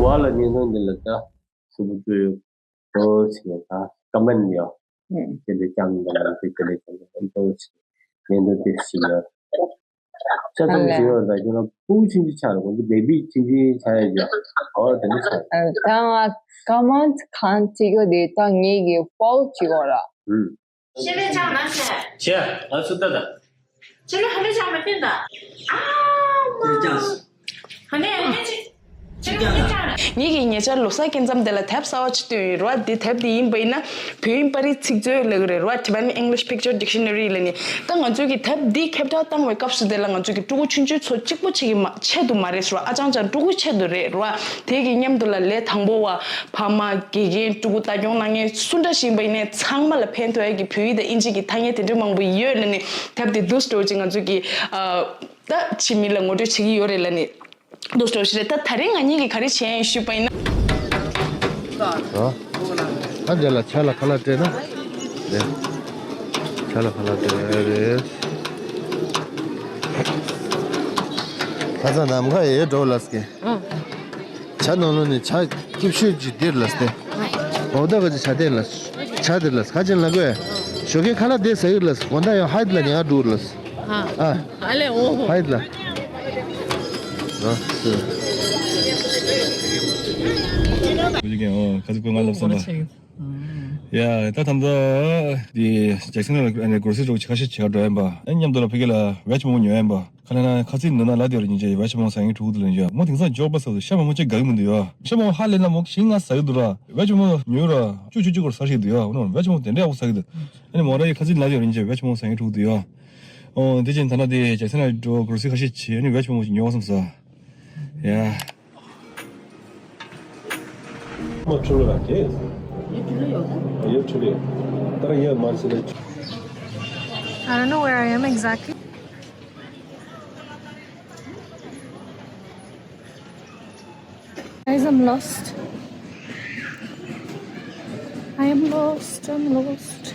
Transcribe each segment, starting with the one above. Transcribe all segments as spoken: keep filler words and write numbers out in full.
བ་ལ་བརྙན་ཐུང་འདི་ལ་ད་སུ་བུ་ཏུ་ཡོད་ཏོ་ཞིག་ད་ཀ་མན་ཡོད། དེ་འདྲ་ཀྱང་འདི་ལ་དེ་དེ་འདྲ་ཀྱང་ཏོ་ཞིག་བརྙན་ཐུང་དེ་ཞིག་ཡོད། ཆ་ཚང་ཞིག་ཡོད་ད་ཁྱོད་རང་ཕྲུ་གུ་ཆུང་ཆུང་ཆགས་རེད་གོ་འདི་བེ་བི་ཆུང་ཆུང་ཆགས་ཡོད་ཀྱང་ཨོ་དེ་འདྲ་ཆགས། ད་ང་ཀ་མན་གང་ཅིག་ཡོད་དེ་ད་ངེད་ཀྱི་ཕོལ་ཅིག་ཡོད་ར། ཤེས་མེད་ཅང་ན་ཤེས། ཤེས། ང་ཚོ་ལྟ་ད། ཁྱེད་ལ་ཧ་ལས་ཅང་མི་བསྟན་ད། ཨ་མ། ཧ་ལས་ཧ་ལས་ཅི། ཁྱེད་ལ་ཧ་ལས་ཅང་རེད། ངེད་ཀྱིས་ཉེ་ཆར་ལོ་གསར་སྐྱེལ་མཚམས་དེ་ལ་དེབ་གསར་བ་ཅིག་བཏོན་ཡོད་རེད་བ། འདི་དེབ་དེ་ཡིན་པ་ཡིན་ན་བོད་ཡིག་པར་རིས་ཚིག་མཛོད་ལབ་ཀྱི་རེད་རེད་བ། Tibetan English Picture Dictionary ལབ་ནི། ད་ང་ཚོས་ཀྱི་དེབ་འདི་ཁྱབ་བསྒྲགས་བཏང་བའི་སྐབས་སུ་དེ་ལ་ང་ཚོས་ཀྱི་ཕྲུ་གུ་ཆུང་ཆུང་ཚོ་གཅིག་པོ་ཆེ་གི་མ་ཆེད་དུ་མ་རེད་ཟེར་བ། ཨ་ཅང་ཅང་ཕྲུ་གུ་ཆེད་དུ་རེད་རེད་བ། དེ་གི་མཉམ་དུ་ལ་ལས་དང་པོ་བ། ཕ་མ། དགེ་རྒན། ཕྲུ་གུ་ལྟ་སྐྱོང་གནང་མཁན་སུ་འདྲ་ཞིག་ཡིན་པ་ཡིན་ནའི་ཚང་མ་ལ་ཕན་ཐོགས་ཡ་གི་བོད་ཡིག་དང་དབྱིན་ཇི་གི་ཐ་སྙད་དེ་འདྲ་མང་པོ་ཡོད་ལབ་ནི། དེབ་དེ་འདུག་སེ་འགྲོ་ཅིག་ང་ཚོ་གི་ཨ་ད་ཕྱི་མི་ལ་ངོ་སྤྲོད་བྱེད་ཀྱི་ཡོད་རེད་ལབ་ནི། འདུག་སེ་འགྲོ་ཞིག་རེད། ད་ད་རིང་ང་གཉིས་ཀྱིས་ག་རེ་བྱས་ཡིན་ཞུས་པ་ཡིན་ན། ཨ་འདྲ་ལ་ཆ་ལ་ཁ་ལག་སྤྲད་ན། རེད། ཆ་ལ་ཁ་ལག་སྤྲད་རེད། ཁ་ཚ་ནམ་མཁའ་ཡེ་འགྲོ་ལ་སྐད། ཨང་། ཇ་ནང་ལོགས་ནས་ཇ་སྐྱིད་ཤོས་ཀྱི་འདིར་ལ་སྟེ། འོ་ད་ག་ཅི་ཇ་དེར་ལ། ཇ་དེར་ལ་ཁ་ཅན་ལ་གོས། ཞོགས་ཀའི་ཁ་ལག་དེ་ཟ་གི་ལ། དགོང་དག་ཡང་ཧའི་ལ་ཉལ་འགྲོ་ལ། ཨ། ཨ་ལེ་འོ། ཧའི་ལ། ཨ་སུ། ཁ་ཅིག་ཀྱང་ཁ་ཅིག་ཀོ་ང་ལབ་བསམ་པ། ཡ། ད་ཐམ་ད་དེ་ཇེག་སན་ལ་ཨ་ནི་གོ་སི་ཅོག་ཆ་ཤས་ཆ་འགྲོ་ཡིན་པ། ཨ་མཉམ་དུ་ལ་ཕ་གི་ལ་ཝེཇ་མོ་མོ་ཉོ་ཡིན་པ། ཁ་ལ་ན་ཁ་ཚིག་འདི་ན་ལ་དེ་ར་ཉིན་ཅེ་ཝེཇ་མོ་ཟ་ཡིན་ཕྲུ་གུ་དེ་ལ་ཡ་མོ་དེང་སང་འཇོག་པ་ཟ་དུ་ཤ་མ་མོ་ཅེ་དགའ་གི་མི་འདུག་ཡ། ཤ་མ་མོ་ཧ་ལས་ན་མོ་ཤིང་ང་ཟ་གི་འདུག་ར། ཝེཇ་མོ་ཉོ་ར་ཅུ་ཅུ་ཅུ་གོར་ཟ་ཤི་འདུག་ཡ། འོ་ན་ཝེཇ་མོ་དེ་འདྲ་ཡག་པོ་ཟ་གི་འདུག་ཨ་ནི་མོ་ར་ཡི་ཁ་ཚིག་ལ་དེ་ར་ཉིན་ཅེ་ཝེཇ་མོ་ཟ་ཡིན་ཕྲུ་གུ་དེ་ཡ། ཨོ་དེ་ཅན་ད་ན་དེ་ཇེག་སན་ལ་འགྲོ་གོ་སི་ཁ་ཤས་ཆེ་ཨ་ནི་ཝེཇ་མོ་ཉོ་བ་བསམ་ས། ཡ། མ་འཁྲུལ་ལ་ར་ཀེ། ཡོད་འཁྲུལ་ཡོད། ཡོད་འཁྲུལ་ཡོད། ད་ར་ཡོད་མ་རེད་ཟེར་ལ། I don't know where I am exactly. Guys, I'm lost. I am lost. I'm lost.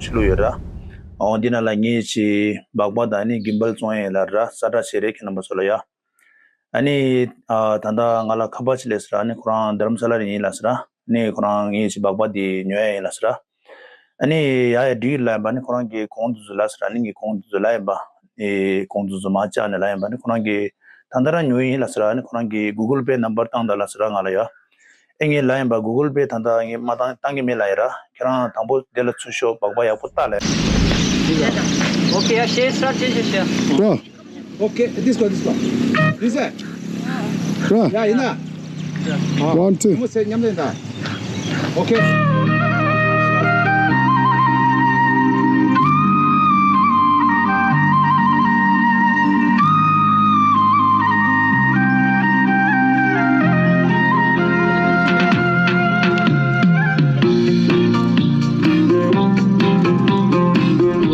ཕྱི་ལོགས་ཡོད་ར། འོ་འདི་ན་ལ་ངེད་ཀྱི་སྦག་སྦག་དང་ནི་གིམ་བལ་བཙོང་ཡས་ལ་ར་ས་ཏྲ་ཞེ་རེ་ཁྱེད་རྣམ་པ་ཚོ་ལ་ཡ། ཨ་ནི་ཨ་ད་ལྟ་ང་ལ་ཁ་པར་ཅིག་སླེབས་ཟེར། ཨ་ནི་ཁོ་རང་དྷ་རམ་ས་ལ་རེ་ཡིན་ལབ་ཟེར། ཨ་ནི་ཁོ་རང་ངེད་ཀྱི་སྦག་སྦག་དེ་ཉོ་ཡ་ཡིན་ལབ་ཟེར། ཨ་ནི་ཡ་ཡ་འགྲིག་ལབ་ཡིན་པ། ཨ་ནི་ཁོ་རང་གིས་གོང་དུ་ཚུར་ལབ་ཟེར། ཨ་ནི་ངས་གོང་དུ་ཚུར་ལབ་ཡིན་པ། ཨེ་གོང་དུ་ཚུར་མར་བཅར་ནས་ལབ་ཡིན་པ། ཨ་ནི་ཁོ་རང་གིས་ད་ལྟ་རང་ཉོ་ཡིན་ལབ་ཟེར། ཨ་ནི་ཁོ་རང་གིས་གུ་གུལ་པེ་ནམ་བར་བཏང་དང་ལབ་ཟེར་ང་ལ་ཡ། ཨེ་ངས་ལབ་ཡིན་པ། གུ་གུལ་པེ་ད་ལྟ་ངས་མ་བཏང་བཏང་གི་མེད་ལབ་ཡིན་ར། ཁྱེད་རང་དང་པོ་དེ་ལ་ཚུར་ཤོག་སྦག་སྦག་ཡག་པོ་ལྟ་ལབ། Okay, yeah, share start, share, share, share. Bro. Okay, this one, this one. This one. Bro. Yeah, enough. One, two. Okay.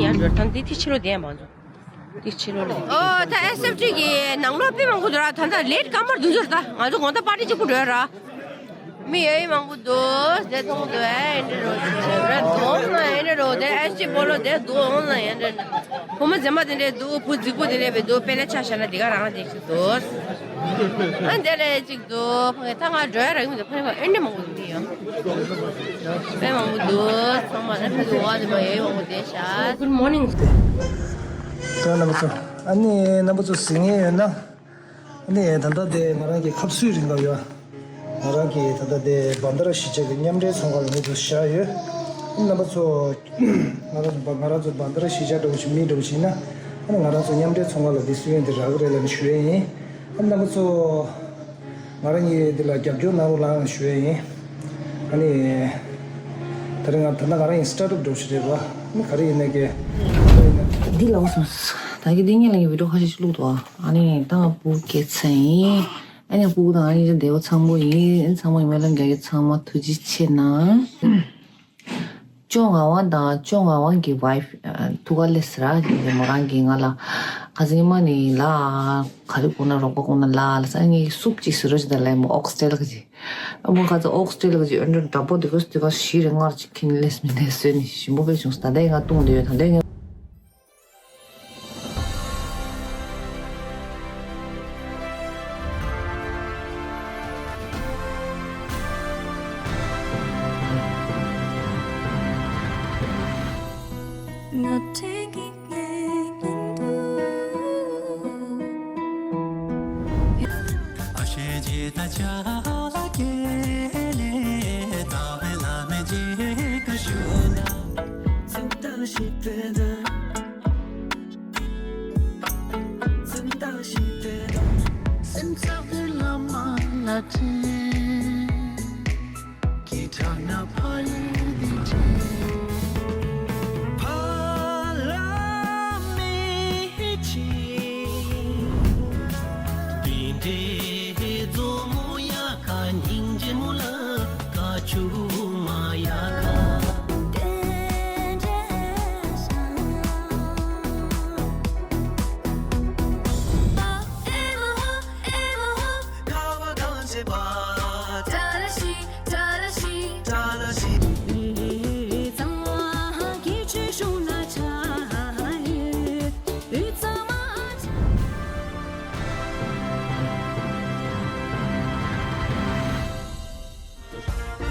ཡང་འགྲོ་ཐང་འདི་ཐི་ཕྱི་ལོགས་བསྡད་མ་འདུག་འདི་ཕྱི་ལོགས་ལ། ཨོ་ད་ཨེས་ཨེཕ་ཊི་གི་ནང་ལོགས་དཔེ་མང་པོ་འདུག་ར། ད་ལྟ་ལེ་ཊི་སྐར་མར་འདུག་ཟེར། ད་ང་ཚོ་དགོང་དག་པར་ཊི་གཅིག་པུ་འགྲོ་ཡ་ར། མི་ཡ་ཡི་མང་པོ་འདུག་དེ་མཐོང་འདུག་ཨེ་འདྲ་རོ་ཞེས་ར་འདུག་ཨོང་ལ་ཨེ་འདྲ་རོ། དེ་ཨེ་ཅི་སྤོ་ལོ་དེ་འདུག་ཨོང་ལ་ཨེ་འདྲ། བུ་མོ་མཛེས་མ་དེ་འདྲ་འདུག་བུ་རྫིག་པོ་དེ་འདྲ་བས་འདུག་དཔེ་ལས་ཆ་བཞག་ན་དེ་ག་རང་དེ་ཞིག་འདུག་ཨ་འདི་རེད་ཅིག་འདུག་ཕ་གི་ད་ང་འགྲོ་ཡ་རག་གི་མི་འདུག་ཕ་གི་ཨེ་འདྲ་མང་པོ་འདུག་ཡ། དཔེ་མང་པོ་འདུག་ཚང་མ་ནི་ཕ་གི་འོག་དེ་མ་ཡ་ཡི་མང་པོ་དེ་ཤ། Good morning. ད་རྣམ་པ་ཚོ། ཨ་ནི་རྣམ་པ་ཚོ་གཟིགས་ངེས་ཡོད་ན། ཨ་ནི་ད་ལྟ་དེ་ང་རང་གི་ཁབ་སུའི་རིན་ག་ཡོད། ང་རང་གི་ད་ལྟ་དེ་བྷན་དྷ་ར་གཞིས་ཆགས་ཀྱི་མཉམ་འབྲེལ་ཚོང་ཁང་ལ་ངོས་སུ་བཞག་ཡོད། ཨ་ནི་རྣམ་པ་ཚོ། ང་རང་ཚོ་ང་རང་ཚོ་བྷན་དྷ་ར་གཞིས་ཆགས་འདྲ་བོ་ཞིག་མི་འདྲ་བོ་ཞིག་ཡིན་ན། ཨ་ནི་ང་རང་ཚོ་མཉམ་འབྲེལ་ཚོང་ཁང་ལ་འདི་སུ་ཡོན་དེ་རག་གི་རེད་ལབ་ནས་ཞུ་ཡས་ཡིན། ཨ་ནི་རྣམ་པ་ཚོ། ང་རང་གཉིས་འདི་ལ་རྒྱབ་སྐྱོར་གནང་རོགས་གནང་ཞུ་ཡས་ཡིན། ཨ་ནི། ད་རེས་ང་ད་ལྟ་ང་རང་ཡིན་སི་ཊར་ཊབ་འདྲ་བོ་ཞིག་རེད་བ། ཨ་ནི་ག་རེ་ཡིན་ན་གི། འདི་ལ་འོ་སོང་། ད་གི་འདི་ཉིན་ལ་ངས་བི་ཌི་ཡོ་ཁ་ཤས་ཤིག་བླུགས་འདུག་ཨ་ནི་ད་ང་སྤུ་གུ་སྐྱེ་ཚར་ཡིན། ཨ་ནི་སྤུ་གུ་དང་ང་གཉིས་ཀྱི་བདེ་པོ་ཚང་པོ་ཡིན། ཚང་མ་ཡིན་མེད་ལ་རྒྱ་ཡིག་ཚང་མ་ཐུགས་རྗེ་ཆེ་གནང་། ཅོ་ང་ཝང་དང་ཅོ་ང་ཝང་གི་ཝའི་ཕི་ཐུག་ག་སླེབས་ཟེར་ར། མོ་རང་གིས་ང་ལ་ཁ་སང་ཉི་མ་ནས་ལ་ག་རེ་དགོས་ན་རོགས་པ་དགོས་ན་ལ་ལ་ས་ངའི་སུབ་ཅིག་བཟོ་རོགས་བྱེད་དང་ལབ། མོ་ཨོག་སི་ཊེལ་ག་ཅིག་ཨ་མ་ཁ་ཚ་ཨོག་སི་ཊེ་ལི་ཡ་གི་ཨོན་ཏྲོན་དྲག་པོ་དེ་གོས་དེ་ག་ཤི་རེ་ངར་ཅིག་ཁིན་ལེས་མི་ནས་སོན་ནི་ཞིམ་པོ་པའི་བྱུང་སོང་། ད་ལྟ་ཡི་ང་བཏུང་དེ་ཡོད། ད་ལྟ་ཡི་ང་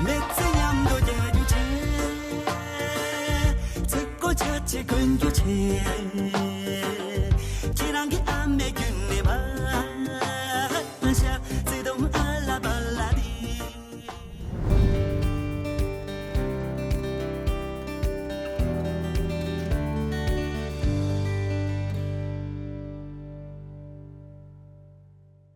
མི་ཚེ་མཉམ་དུ་རྒྱལ་རྒྱུ་ཆེ། ཚིག་གོ་ཆ་ཆེ་གོན་རྒྱུ་ཆེ།